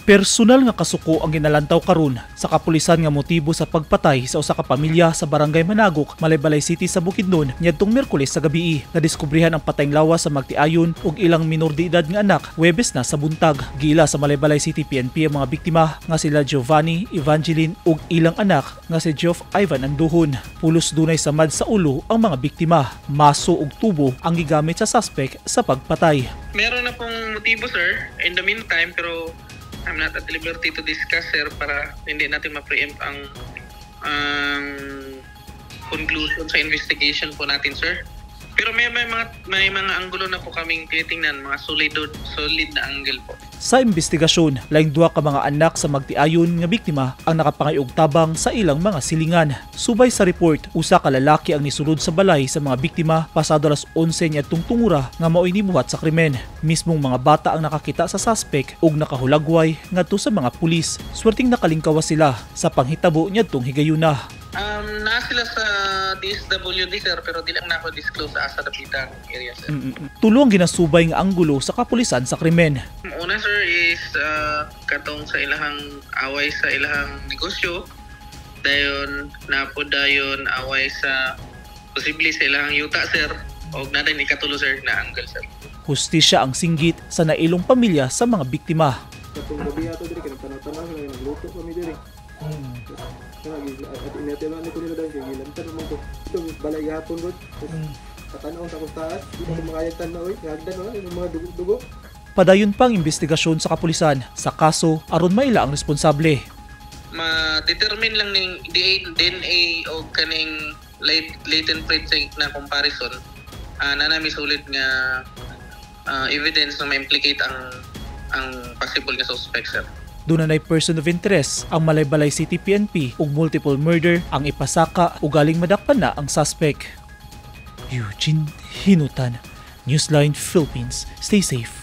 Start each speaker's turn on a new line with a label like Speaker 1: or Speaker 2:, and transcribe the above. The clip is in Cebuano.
Speaker 1: Personal nga kasuko ang ginalantaw karon sa kapulisan nga motibo sa pagpatay sa usa ka pamilya sa Barangay Managok, Malaybalay City sa Bukidnon niadtong Miyerkules sa gabii. Nadiskubrihan ang patayng lawas sa magtiayon ug ilang minor de edad nga anak Huwebes na sa buntag. Giila sa Malaybalay City PNP ang mga biktima nga sila Giovanni, Evangeline ug ilang anak nga si Geoff Ivan Anduhon. Pulos dunay samad sa ulo ang mga biktima. Maso ug tubo ang gigamit sa suspect sa pagpatay.
Speaker 2: Meron na pong motibo, sir, in the meantime, pero I'm not at liberty to discuss, sir, para hindi natin ma-preempt ang conclusion sa investigation po natin, sir. Pero may mga anggulo na po kaming tinitingnan, mga solid solid na angle po.
Speaker 1: Sa investigasyon, laing duha ka mga anak sa magtiayon nga biktima ang nakapangayog tabang sa ilang mga silingan. Subay sa report, usa ka lalaki ang nisulod sa balay sa mga biktima pasado alas 11 niadtong tungura nga mao'y nibuhat sa krimen. Mismong mga bata ang nakakita sa suspect ug nakahulagway ngadto sa mga pulis. Swerteng nakalingkawas sila sa panghitabo niadtong higayuna.
Speaker 2: Naa sila sa DSWD, sir, pero di lang na ako disclose sa asa dapitang area, sir.
Speaker 1: Tulo ang ginasubay nga anggulo sa kapulisan sa krimen.
Speaker 2: Una, sir, is katong sa ilahang away sa ilahang negosyo. Dayon napo dayon away sa posible sa ilahang yuta, sir. Og na din ikatulo, sir, na angle, sir.
Speaker 1: Hustisya ang singgit sa nailong pamilya sa mga biktima.
Speaker 3: Katong gabi ato diri kay nagtanaw-tanaw sila, nagluto kami diri. Kana at inatiman ko nila dahil kay gilantan man ko. Ito balay gihapon gud. Katanaw sa akong taas, di na ko makayag tan-aw oy. Hagdan oy, yung mga dugo-dugo.
Speaker 1: Padayon pang investigasyon sa kapulisan sa kaso aron maila ang responsable.
Speaker 2: Ma-determine lang ning DNA o kaning latent print na comparison na nami solid nga evidence na ma-implicate ang possible nga suspect, sir.
Speaker 1: Duna nay person of interest ang Malaybalay City PNP ug multiple murder ang ipasaka ug galing madakpan na ang suspect. Eugene Hinutan, Newsline Philippines. Stay safe.